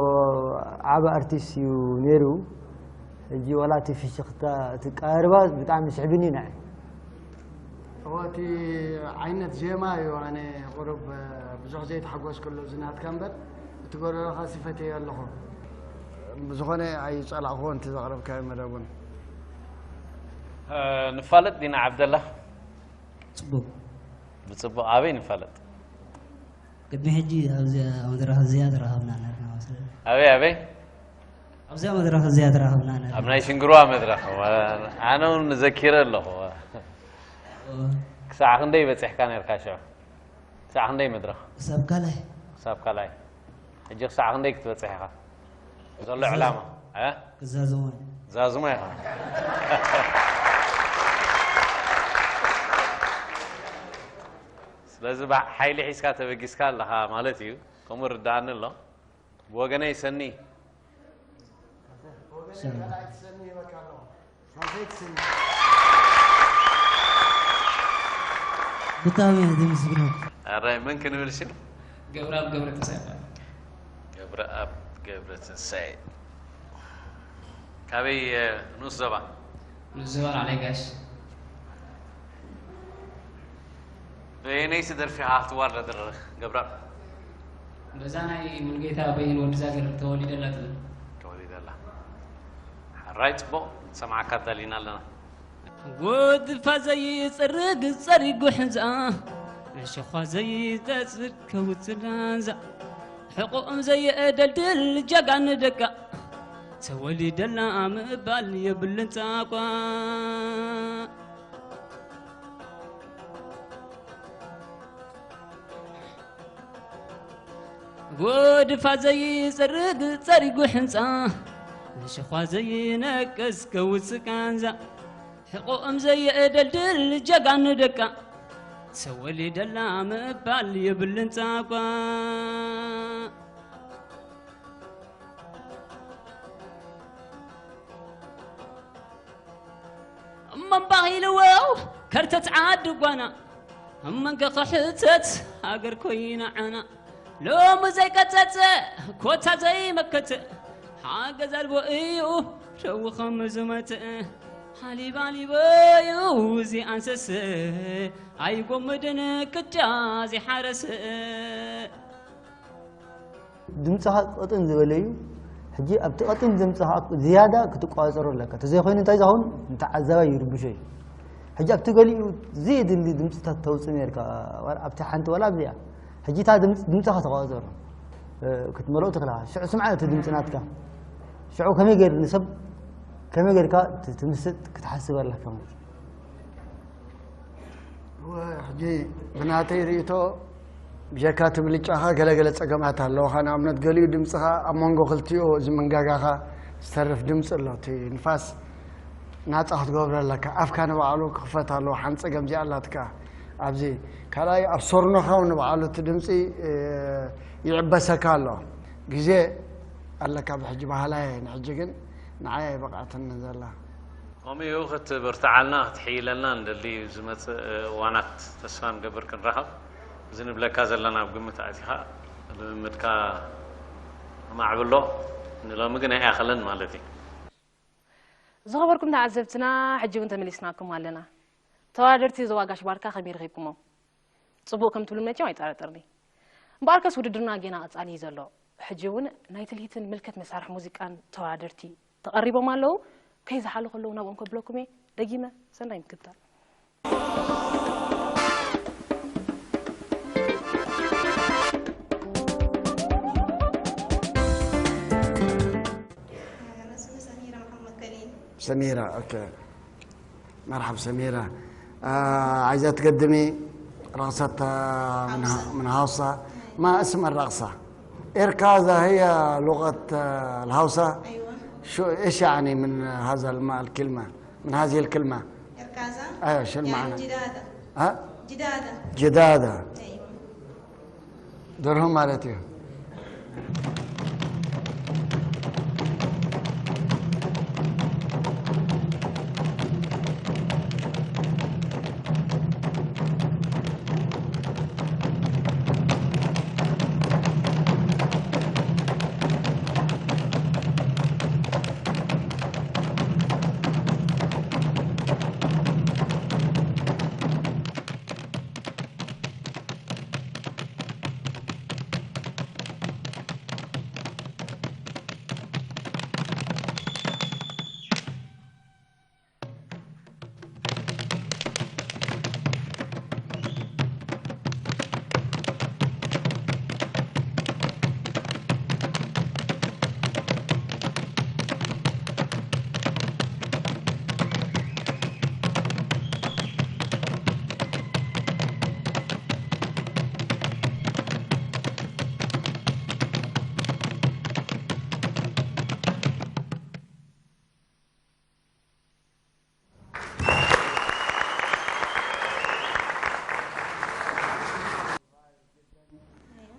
ዓቢ ኣርቲስት እዩ ነይሩ ሕጂ ዋላ እቲ ፍሽክታ እቲ ኣቃርባ ብጣዕሚ ስሕብኒ ንዐ እወ እቲ ዓይነት ዜማ እዩ ኣነ ቁሩብ ብዙሕ ዘይተሓጎስክሉ እዚ ናትካ እምበር እቲ ጎረሮኻ ሲፈትየ ኣለኹ ብዝኾነ ኣይፀላእኽዎ እቲ ዘቕረብካዮ መደብ እውን ንፋለጥ ዲና ዓብደላ ፅቡቅ ብፅቡቅ ኣበይ ንፋለጥ ቅድሚ ሕጂ ኣብዚኣ መድረኽ እዚኣ ተራኸብና ነርና መስለኒ ኣበይ ኣበይ ኣብዚኣ መድረኽ እዚኣ ተራኸብና ነርና ኣብ ናይ ሽንግርዋ መድረኽ ኣነ እውን ዘኪረ ኣለኹ ክሳዕ ክንደይ በፂሕካ ነርካ ሽዑ ክሳዕ ክንደይ መድረኽ ክሳብ ካልኣይ ክሳብ ካልኣይ ሕጂ ክሳዕ ክንደይ ክትበፅሕ ኢኻ ዘሎ ዕላማ እ? ክዛዝሞ እዩ። ዛዝሞ ኢኻ ስለዚ ሓይሊ ሒዝካ ተበጊስካ ኣለኻ ማለት እዩ ከምኡ ርዳኣኒ ኣሎ ብወገነይ ሰኒ ብጣዕሚ እየ ዘመስግነኩም። ኣራይ መን ክንብል ሽም? ገብረኣብ ገብረትንሳኤ ይባላል። ገብረኣብ ገብረትንሳኤ ካበይ ንኡስ ዞባ? ንኡስ ዞባ ላዕላይ ጋሽ። በየነይቲ ደርፊ ኢኻ ክትዋረድ ገብረኣብ? በዛ ናይ ሙሉጌታ በይን ወዲ ዛገር ተወሊደላ ትብል። ተወሊደላ። ሕራይ ጽቡቕ ንሰምዓካ ኣዳሊና ኣለና። ጎድፋ ዘይጽርግ ጸሪጉ ሕንዛ ዕሸዃ ዘይተጽድ ከውጽ ላንዛ ሕቑኦም ዘየደልድል ጀጋን ደቃ ተወሊደላ ምባል የብልን ጻቋ። ጎድፋ ዘይጽርግ ጸሪጉ ሕንጻ፣ ሸዃ ዘይነቅስ ከውጽእ ቃንዛ፣ ሕቖኦም ዘየደልድል ጀጋኑ ደቃ፣ ተወሊደላ ምባል የብልን ጻቋ። እመን ባኺልዎ ከርተት ዓዲ ጓና፣ እመን ከኽሕተት ሃገር ኮይና ዓና። ሎሚ ዘይቀጸጸ ኮታ ዘይመከተ፣ ሓገዝ ኣልቦ እዩ ደው ከም ዝመትእ። ሓሊብ ኣሊቦ እዩ እዚ ኣንሰስ፣ ኣይጎምድን ክዳ ዘይሓረስ። ድምፅኻ ቅጥን ዝበለ እዩ። ሕጂ ኣብቲ ቅጥን ድምፅኻ ዝያዳ ክትቋፀሮ ኣለካ። ተዘይኮይኑ እንታይ ዝኸውን? ንተዓዛባይ ይርብሾ እዩ። ሕጂ ኣብቲ ገሊኡ ዘየድሊ ድምፅታት ተውፅእ ነርካ። ዋላ ኣብቲ ሓንቲ ዋላ ኣብዚኣ። ሕጂ እታ ድምፅ-፣ ድምፅኻ ተቋፀሮ። እ፣ ክትመልኦ ትኽእልኻ። ሽዑ ስምዓ እቲ ድምፂ ናትካ። ሽዑ ከመይ ገይር ንሰብ፣ ከመይ ገይርካ ት-፣ ትምስጥ ክትሓስብ ኣለካ ማለት እዩ። እወ፣ ሕጂ ብናተይ ርእይቶ፣ ብጀካ እቲ ብልጫኻ ገለገለ ጸገማት ኣለውኻ። ንኣብነት፣ ገሊኡ ድምጽኻ ኣብ መንጎ ክልቲኡ እዚ መንጋጋኻ ዝተርፍ ድምጺ ኣሎ። እቲ ንፋስ ናጻ ክትገብሮ ኣለካ። ኣፍካ ንባዕሉ ክኽፈት ኣለዎ። ሓንቲ ጸገም እዚኣ ኣላትካ። ኣብዚ ካልኣይ፣ ኣብ ሶርኖኻ እውን ንባዕሉ እቲ ድምጺ፣ እ፣ ይዕበሰካ ኣሎ። ግዜ ኣለካ ብሕጂ ባህላየ። ንሕጂ ግን ንዓይ ኣይበቕዓትንን ዘላ። ከምኡ እዩ፣ ክትብርትዓልና ክትሕይለልና ንደሊ። ዝመጽእ እዋናት ተስፋ ንገብር ክንራኸብ። እዚ ንብለካ ዘለና ኣብ ግምት ኣእቲኻ ልምምድካ ኣማዕብሎ። ንሎሚ ግን ኣይኣኸለን ማለት እዩ። ዝኸበርኩም ተዓዘብትና፣ ሕጂ እውን ተመሊስናኩም ኣለና። ተወዳደርቲ ዞባ ጋሽ ባርካ ከመይ ረኺብኩሞም? ጽቡቕ ከም ትብሉ መቸም ኣይጠራጠርኒ። እምበኣርከስ ውድድርና ጌና ቀጻሊ እዩ ዘሎ። ሕጂ እውን ናይ ትልሂትን ምልከት መሳርሒ ሙዚቃን ተወዳደርቲ ተቐሪቦም ኣለዉ። ከይዝሓሉ ከለዉ ናብኦም ከብለኩም እየ። ደጊመ ሰናይ ምክትታል። أنا اسمي سميرة محمد كريم. سميرة، أوكي. مرحبا سميرة. آه، عايزة تقدمي رقصة، آه، من ه-، هاوسا. من هاوسا. ما اسم الرقصة؟ إركازا هي لغة، آه، الهاوسا؟ أيوة. شو، إيش يعني من هذا الم-، الكلمة؟ من هذه الكلمة؟ إركازا؟ أيوة، شو يعني المعنى؟ جدادة. ها؟ جدادة. جدادة. أيوة. درهم مالتي.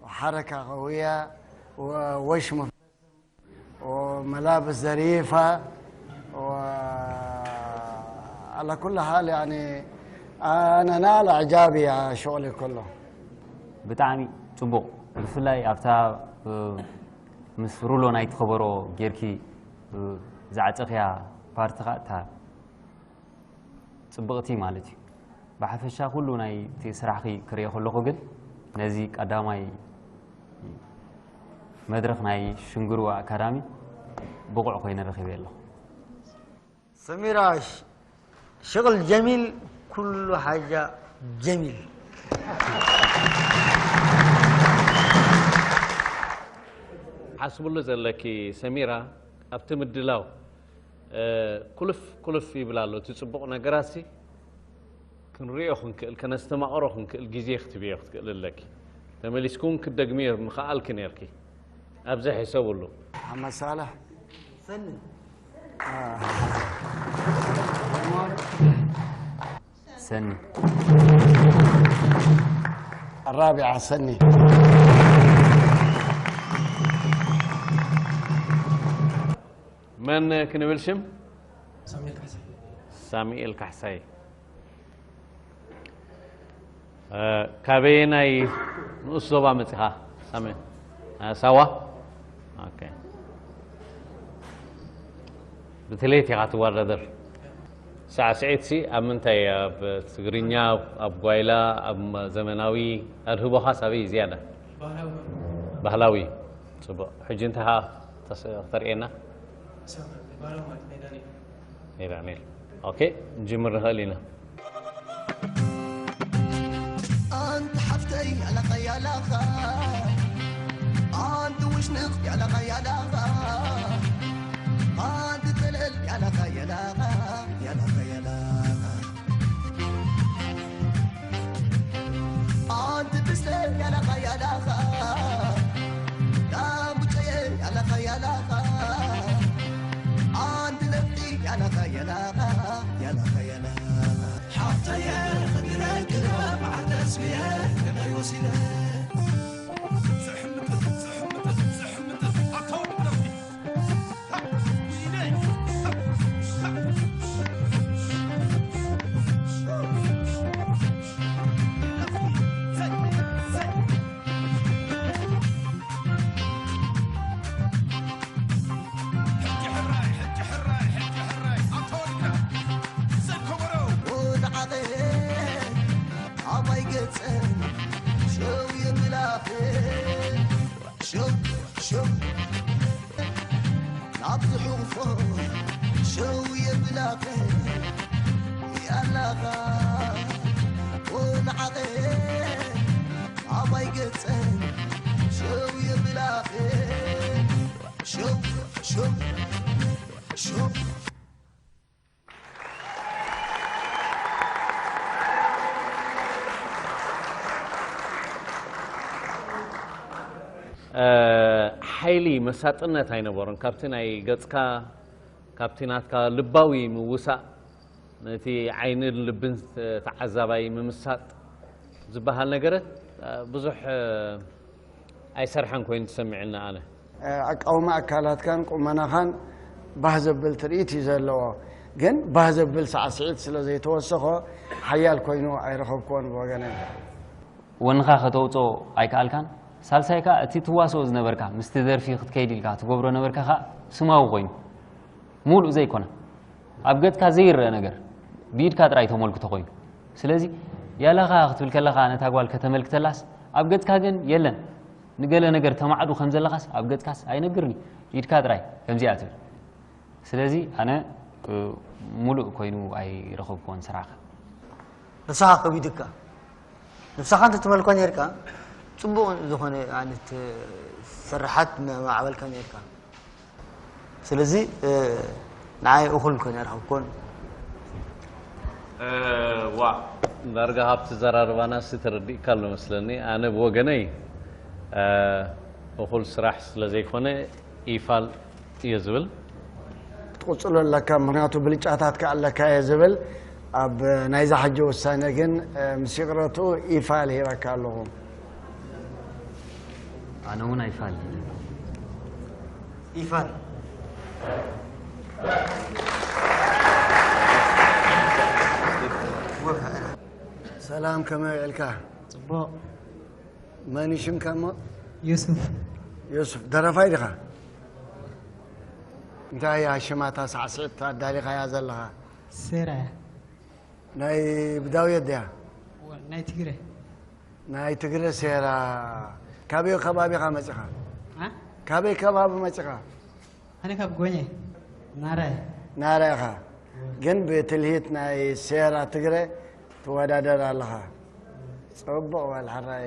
وحركة قوية ووش مبتسم وملابس ظريفة، وعلى كل حال يعني أنا نال إعجابي يا شغلي كله. ብጣዕሚ ጽቡቕ። ብፍላይ ኣብታ፣ እ፣ ምስ ሩሎ ናይቲ ከበሮ ጌርኪ፣ እ፣ ዝዓጸኽያ ፓርት ኸኣ እታ ጽብቕቲ ማለት እዩ። ብሓፈሻ ኩሉ ናይቲ ስራሕኺ ክርእዮ ከለኹ ግን ነዚ ቀዳማይ መድረኽ ናይ ሽንግርዋ ኣካዳሚ ብቑዕ ኮይነ ረኺበ ኣለኹ። سميرة، ش-، شغل جميل، كل حاجة جميل. ሓስብሉ ዘለኪ ሰሚራ፣ ኣብቲ ምድላው ኩልፍ ኩልፍ ይብል ኣሎ። እቲ ጽቡቕ ነገራሲ ክንሪኦ ክንክእል፣ ከነስተማቕሮ ክንክእል ግዜ ክትብዮ ክትክእል ኣለኪ። ተመሊስኩን ክትደግምዮ ምኸኣልኪ ነርኪ። ኣብዚ ሕሰብሉ። ኣመሳላ ሰኒ ሰኒ الرابعة سني መን ክንብል ሽም? ሳሙኤል ካሕሳይ። ሳሙኤል ካሕሳይ። እ፣ ካበየናይ ንኡስ ዞባ መጺኻ? ሳሙኤል። እ፣ ሳዋ? ኦኬ። ብትሌት ኢኻ ትወዳደር። ሳዕስዒትሲ ኣብ ምንታይ? ኣብ ትግርኛ፣ ኣብ ጓይላ፣ ኣብ ዘመናዊ ኣድህቦኻስ ኣበይ ዝያዳ? ባህላዊ። ጽቡቕ። ሕጂ እንታይ ኸኣ ተስ-፣ ክተርእየና? ናይ ዳንኤል። ኦኬ፣ ንጅምር ንኽእል ኢና። ኣንቲ ሓፍተይ ያላኻ ያላኻ ኣንቲ ውሽንቕ ያላኻ ያላኻ ኣንቲ ጠለል ያላኻ ያላኻ ያላኻ ያላኻ ኣንቲ ብስለ ያላኻ ያላኻ ዳምቡጨየ ያላኻ ያላኻ ኣንቲ ለፍጢ ያላኻ ያላኻ ያላኻ ያላኻ ሓፍተየ ክድረግረ በዓል ተስፍየ ከመይ ወሲነ ዝሕምጥጥ ዝሕምጥጥ ዝሕምጥጥ ኣታውን ብለፍጢ ሓይሊ መሳጥነት ኣይነበሮን። ካብቲ ናይ ገጽካ፣ ካብቲ ናትካ ልባዊ ምውሳእ፣ ነቲ ዓይንን ልብን ተዓዛባይ ምምሳጥ ዝበሃል ነገረት ብዙሕ ኣይሰርሐን ኮይኑ ተሰሚዕና ኣነ። ኣቃውማ ኣካላትካን ቁመናኻን ባህ ዘብል ትርኢት እዩ ዘለዎ፣ ግን ባህ ዘብል ሳዕስዒት ስለ ዘይተወሰኾ ሓያል ኮይኑ ኣይረኸብክዎን ብወገነይ። ወንኻ ከተውፅኦ ኣይከኣልካን። ሳልሳይ ከኣ እቲ ትዋስኦ ዝነበርካ ምስቲ ደርፊ ክትከይድ ኢልካ ትገብሮ ነበርካ ከኣ ስማዊ ኮይኑ ሙሉእ ዘይኮነ ኣብ ገጽካ ዘይረአ ነገር ብኢድካ ጥራይ ተመልክቶ ኮይኑ። ስለዚ ያላኻ ክትብል ከለኻ ነታ ጓል ከተመልክተላስ ኣብ ገጽካ ግን የለን። ንገለ ነገር ተማዕዱ ከም ዘለኻስ ኣብ ገጽካስ ኣይነግርን እዩ። ኢድካ ጥራይ ከምዚኣ ትብል። ስለዚ ኣነ ሙሉእ ኮይኑ ኣይረኸብክዎን ስራሕካ። ንስኻ ከቢዱካ። ንስኻ እንተትመልኮ ነርካ ጽቡቕ ዝኾነ ዓይነት ስርሓት መማዕበልካ ነርካ። ስለዚ ንዓይ እኹል ኮይኑ ኣይረኸብኩን። ዋ ዳርጋ ካብቲ ዘራርባና ሲ ተረዲእካ ኣሎ መስለኒ። ኣነ ብወገነይ እኹል ስራሕ ስለ ዘይኮነ ኢፋል እየ ዝብል። ትቕጽሎ ኣለካ፣ ምኽንያቱ ብልጫታት ከኣ ኣለካ እየ ዝብል። ኣብ ናይዛ ሕጂ ውሳነ ግን ምስ ይቕረትኡ ኢፋል ሂበካ ኣለኹ። ኣነ እውን ኣይፋል። ኢፋል። ሰላም፣ ከመይ ውዒልካ? ጽቡቕ። መን እዩ ሽምካ እሞ? ዩሱፍ። ዩሱፍ፣ ደረፋይ ዲኻ? እንታይ እያ ሽማታ ሳዕስዒት ኣዳሊኻያ ዘለኻ? ሴራ እያ። ናይ ብዳውየት ድያ? ናይ ትግረ። ናይ ትግረ ሴራ። ካበይ ከባቢኻ መጺኻ? አ? ካበይ ከባቢ መጺኻ? ኣነ ካብ ጎኘ ናራይ። ናራይ ኢኻ። ግን ብትልሂት ናይ ሴራ ትግረ ትወዳደር ኣለኻ። ጽቡቕ በል ሕራይ።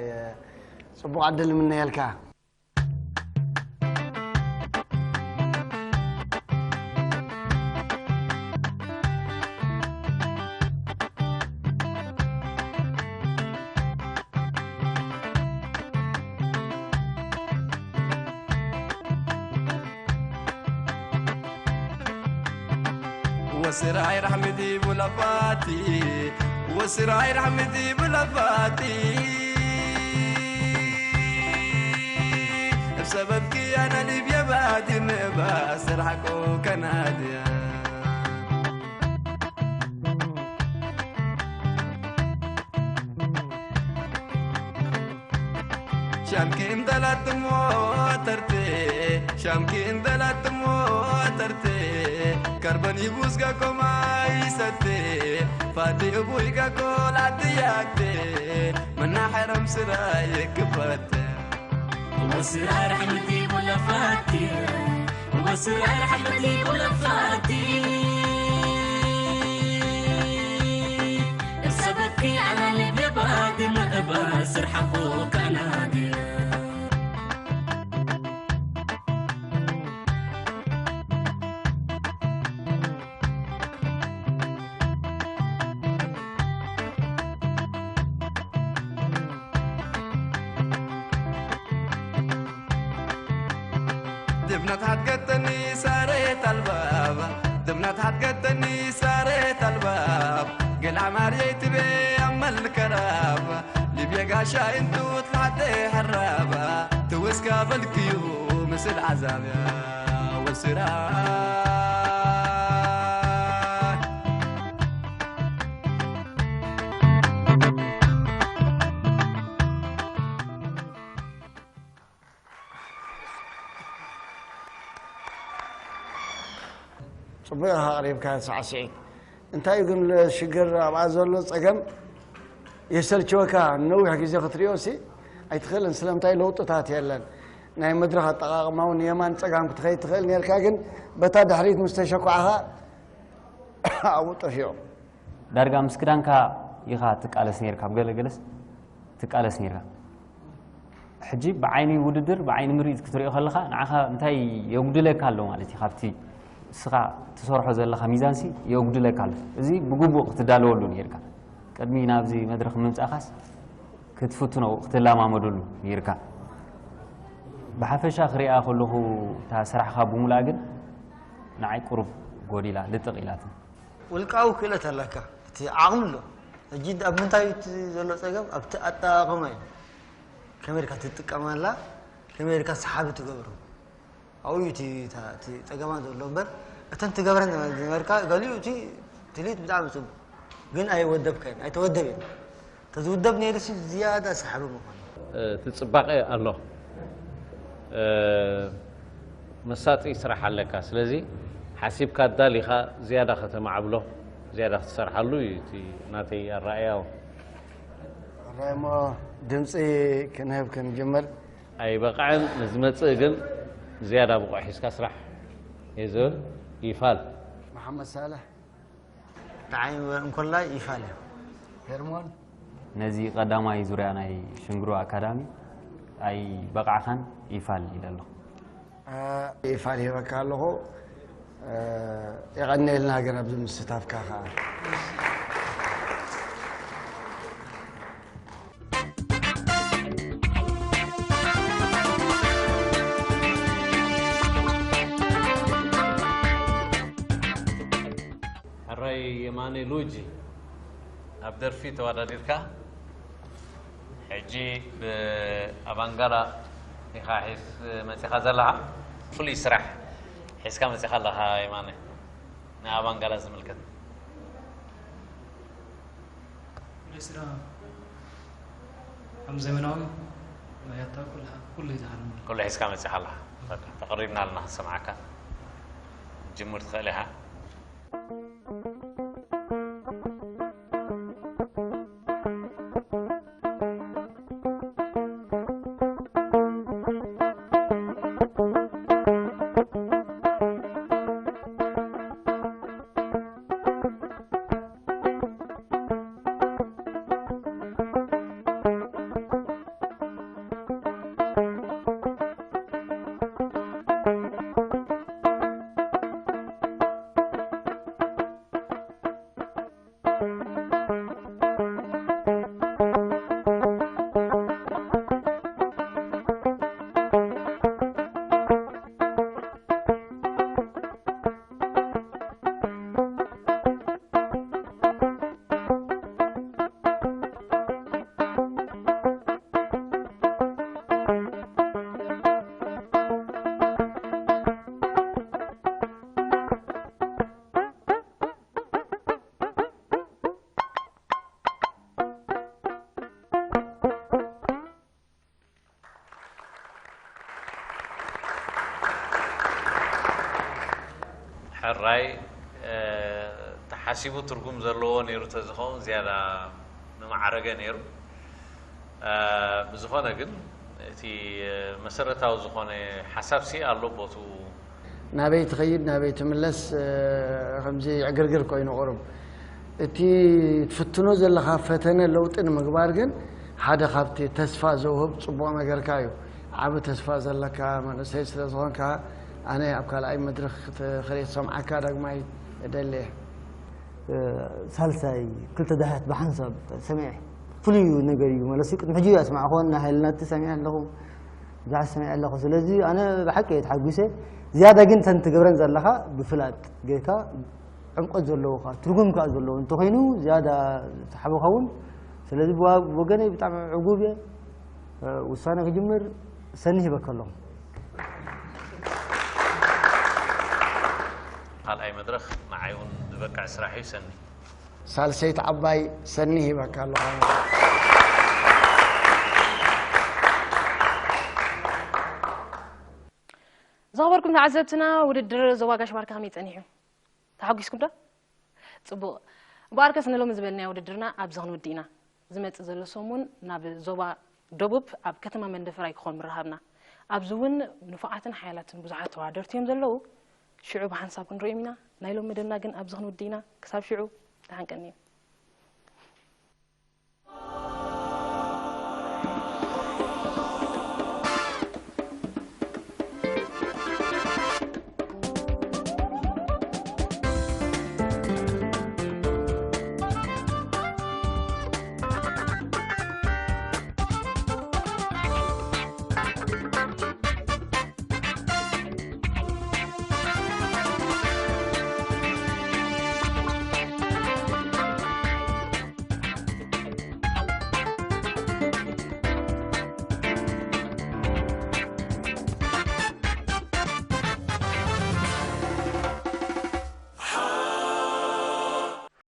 ጽቡቕ ዕድል እምነየልካ። وسراي رحمتي بلفاتي، وسراي رحمتي بلفاتي. بسببك أنا ليبيا بعد ما بسرحك وكناديا. ሻምኪን ተላትሞ ተርቴ፣ ሻምኪን ተላትሞ ተርቴ፣ ከርበን ይቡስ ጋኮ ማይ ሰቴ፣ ፋዲ እቡይ ጋኮ ላትያቴ፣ መናሐረም ስራይ ክፈቴ። وسرار حمدي بلفاتي، وسرار حمدي بلفاتي. السبب في على اللي بيبادي ما بسر حقه كنادي. دبنة حتقتني ساريت الباب، دبنة حتقتني ساريت الباب، قلع ماريت بي أما الكراب، ليبيا قاشا انتو تلعدي حرابة، توسكا بالكيو مثل عذاب يا وسرا. ጽቡቕ ኢኻ ኣቕሪብካ ሳዕስዒት። እንታይ እዩ ግን ሽግር ኣብኣ ዘሎ ጸገም? የሰልችወካ። ነዊሕ ግዜ ክትሪኦ ሲ ኣይትኽእልን። ስለምንታይ ለውጥታት የለን። ናይ መድረኽ ኣጠቓቕማ እውን የማን ጸጋም ክትኸይድ ትኽእል ነርካ፣ ግን በታ ድሕሪት ምስ ተሸኳዕኻ ኣብኡ ጠፊኦም። ዳርጋ ምስ ክዳንካ ኢኻ ትቃለስ ነርካ፣ ኣብ ገለገለስ ትቃለስ ነርካ። ሕጂ ብዓይኒ ውድድር፣ ብዓይኒ ምርኢት ክትሪኦ ከለኻ ንዓኻ እንታይ የጉድለካ ኣሎ ማለት እዩ? ካብቲ እስኻ ትሰርሖ ዘለኻ ሚዛንሲ የጉድለካ ኣሎ። እዚ ብግቡእ ክትዳለወሉ ነርካ። ቅድሚ ናብዚ መድረኽ ምምጻእካስ ክትፍትኖ፣ ክትለማመደሉ ነርካ። ብሓፈሻ ክሪኣ ከለኹ እታ ስራሕኻ ብሙሉኣ ግን ንዓይ ቁሩብ ጎዲላ፣ ልጥቕ ኢላትኒ። ውልቃዊ ክእለት ኣለካ፣ እቲ ዓቕሚ ኣሎ። ሕጂ ኣብ ምንታይ እዩ እቲ ዘሎ ጸገም? ኣብቲ ኣጠቓቕማ እዩ። ከመይ ኢልካ ትጥቀመላ፣ ከመይ ኢልካ ሰሓቢ ትገብሮ። ኣብኡ እዩ እቲ፣ እታ፣ እቲ ጸገማት ዘሎ እምበር፣ እተን ትገብረን ዝነበርካ፣ ገሊኡ እቲ ትልሂት ብጣዕሚ ጽቡቕ፣ ግን ኣይወደብካዮን፣ ኣይተወደበን። ተዝውደብ ነይሩ ሲ ዝያዳ ሰሓቢ ምኾነ። እቲ ጽባቐ ኣሎ። እ፣ መሳጢ ስራሕ ኣለካ። ስለዚ ሓሲብካ ኣዳሊኻ ዝያዳ ከተማዕብሎ፣ ዝያዳ ክትሰርሓሉ እዩ እቲ ናተይ ኣረኣእያ። ሕራይ እሞ ድምፂ ክንህብ ክንጅምር። ኣይበቕዐን፣ ንዝመጽእ ግን ዝያዳ ብቑዕ ሒዝካ ስራሕ እየ ዝብል። ይፋል። መሓመድ ሳልሕ። ንዓይ እንኮላይ ይፋል እዩ። ሄርሞን። ነዚ ቀዳማይ ዙርያ ናይ ሽንግሩ ኣካዳሚ ኣይበቓዕካን፣ ይፋል ኢለ ኣለኹ። እ፣ ይፋል ሂበካ ኣለኹ። እ፣ የቐንየልና ግን ኣብዚ ምስታፍካ ኸዓ። ሕራይ የማነ ሉጂ፣ ኣብ ደርፊ ተወዳዲርካ፣ ሕጂ ብኣባንጋላ ኢኻ ሒዝ መጺኻ ዘለኻ። ፍሉይ ስራሕ ሒዝካ መጺኻ ኣለኻ የማነ፣ ንኣባንጋላ ዝምልከት። ፍሉይ ስራሕ ከም ዘመናዊ ያታ ኩሉ፣ ኩሉ ይዝሃር። ኩሉ ሒዝካ መጺኻ ኣለኻ። በቃ፣ ተቐሪብና ኣለና ክንሰምዓካ። ጅምር ትኽእል ኢኻ። ሕራይ ተሓሲቡ ትርጉም ዘለዎ ነይሩ ተዝኸውን ዝያዳ ምማዕረገ ነይሩ። ብዝኾነ ግን እቲ መሰረታዊ ዝኾነ ሓሳብሲ ኣሎ ቦቱ። ናበይ ትኸይድ ናበይ ትምለስ ከምዚ ዕግርግር ኮይኑ ቁሩብ እቲ ትፍትኖ ዘለኻ ፈተነ ለውጢ ንምግባር ግን ሓደ ካብቲ ተስፋ ዘውህብ ፅቡቕ ነገርካ እዩ። ዓብ ተስፋ ዘለካ መንእሰይ ስለ ዝኾንካ ኣነ ኣብ ካልኣይ መድረኽ ክሪኦ ክሰምዓካ ዳግማይ እደሊ እየ። ሳልሳይ ክልተ ዳህያት ብሓንሳብ ሰሚዐ። ፍሉይ ነገር እዩ ማለት እዩ። ቅድሚ ሕጂ ኣስማዕኹን ናይ ሃይልናት ሰሚዐ ኣለኹ። ብዙሓት ሰሚዐ ኣለኹ። ስለዚ ኣነ ብሓቂ እየ ተሓጒሰ። ዝያዳ ግን ተን ትገብረን ዘለኻ ብፍላጥ ጌርካ ዕምቆት ዘለዎ ከዓ ትርጉም ከዓ ዘለዎ እንተኮይኑ ዝያዳ ተሓበኸውን። ስለዚ ብወገነይ ብጣዕሚ ዕጉብ እየ። ውሳነ ክጅምር ሰኒ ሂበካ ኣለኹ። ካልኣይ መድረኽ ንዓይ እውን ዝበቅዕ ስራሕ እዩ ሰኒ። ሳልሰይቲ ዓባይ ሰኒ ሂበካ ኣለኹ። ዝኸበርኩም ተዓዘብትና ውድድር ዞባ ጋሽ ባርካ ከመይ ጸኒሑ? ተሓጒስኩም ዶ? ጽቡቕ። እምበኣርከስ ንሎሚ ዝበልናዮ ውድድርና ኣብዚ ክንውድእ ኢና። ዝመጽእ ዘሎ ሰሙን ናብ ዞባ ደቡብ ኣብ ከተማ መንደፈራ እዩ ክኾን ምርኻብና። ኣብዚ እውን ንፉዓትን ሓያላትን ብዙሓት ተወዳደርቲ እዮም ዘለዉ። ሽዑ ብሓንሳብ ክንርእዮም ኢና። ናይ ሎሚ መደብና ግን ኣብዚ ክንውድእ ኢና። ክሳብ ሽዑ ደሓን ቀንዩ።